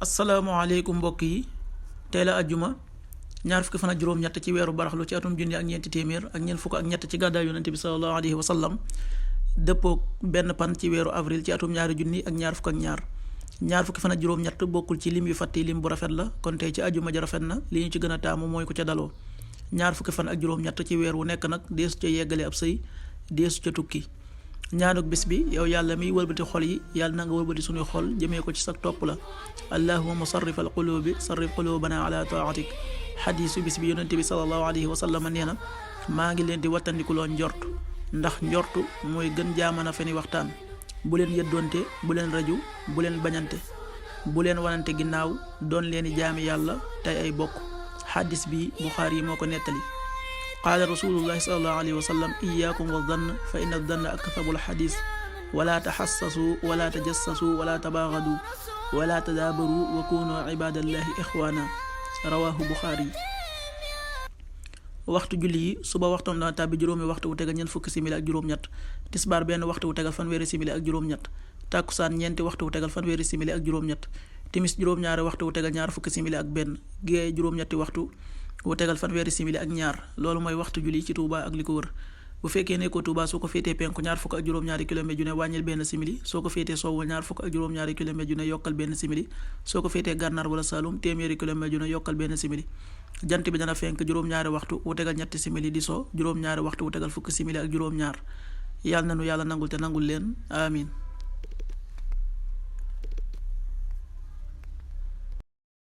asalaamaaleykum mbokk yi tey la ajjuma ñaar fukki fan ak juróom-ñett ci weeru baraxlu ci atum junni ak ñeenti téeméer ak ñeent fukk ak ñett ci gàddaay yonente bi sallallahu alayhi wa sallam dëppoog benn pan ci weeru avril ci atum ñaari junni ak ñaar fukk ak ñaar fukki fan ak juróom-ñett bokkul ci lim yu fàtti lim bu rafet la kon tey ci ajjuma ja rafet na li ñu ci gën a taamu mooy ku ca daloo ñaar fukki fan ak juróom-ñett ci weer wu nekk nag deesu ca yeggale ab sëy deesu ca tukki ñaanuk bis bi yow yàlla miy wëlbati xol yi yàlla na nga wëlbati suñuy xol jëmee ko ci sa topp la allahuma musarrif al qulubi sarrif qulubana ala taatik xadiisu bis bi yonente bi salallahu alayhi wa sallam nee na maa ngi leen di wattandikuloo njort ndax njortu mooy gën jaaman a feni waxtaan bu leen yëddoonte bu leen raju bu leen bañante bu leen wanante ginnaaw doon leeni jaami yàlla tey ay bokk xadis bi Buxaari yi moo ko nettali qaala rasulullahi salallahu alayhi wa sallam iyaakum wa dann fa inna danna akdabul xadis wala taxassasu wala tajassasu wala tabaagadu wala tadaabaru wa kunu ibadallahi ixwaana rawahu Buxaari waxtu julli yi suba waxtoom dana tàbbi juróomi waxtu wu tegal ñeent fukki simili ak juróom-ñett tisbaar benn waxtu wu tegal fanweeri simili ak juróom-ñett tàkkusaan ñeenti waxtu wu tegal fanweeri simili ak juróom-ñett timis juróom-ñaari waxtu wu tegal ñaar fukki simili ak benn gée juróom-ñetti waxtu wu tegal fanweeri simili ak ñaar loolu mooy waxtu julli ci Touba ak li ko wër bu fekkee nekkoo Touba soo ko féetee penku ñaar fukk ak juróom-ñaari kilomètre ju ne wàññil benn simili soo ko féetee sowwu ñaar fukk ak juróom-ñaari kilomètre ju ne yokkal benn simili soo ko féetee gànnaar wala Saloum téeméeri kilomètre ju ne yokkal benn simili jant bi dana fenk juróom-ñaari waxtu wu tegal ñetti simili di so juróom-ñaari waxtu wu tegal fukki simili ak juróom-ñaar yàlla na nu yàlla nangul te nangul leen amin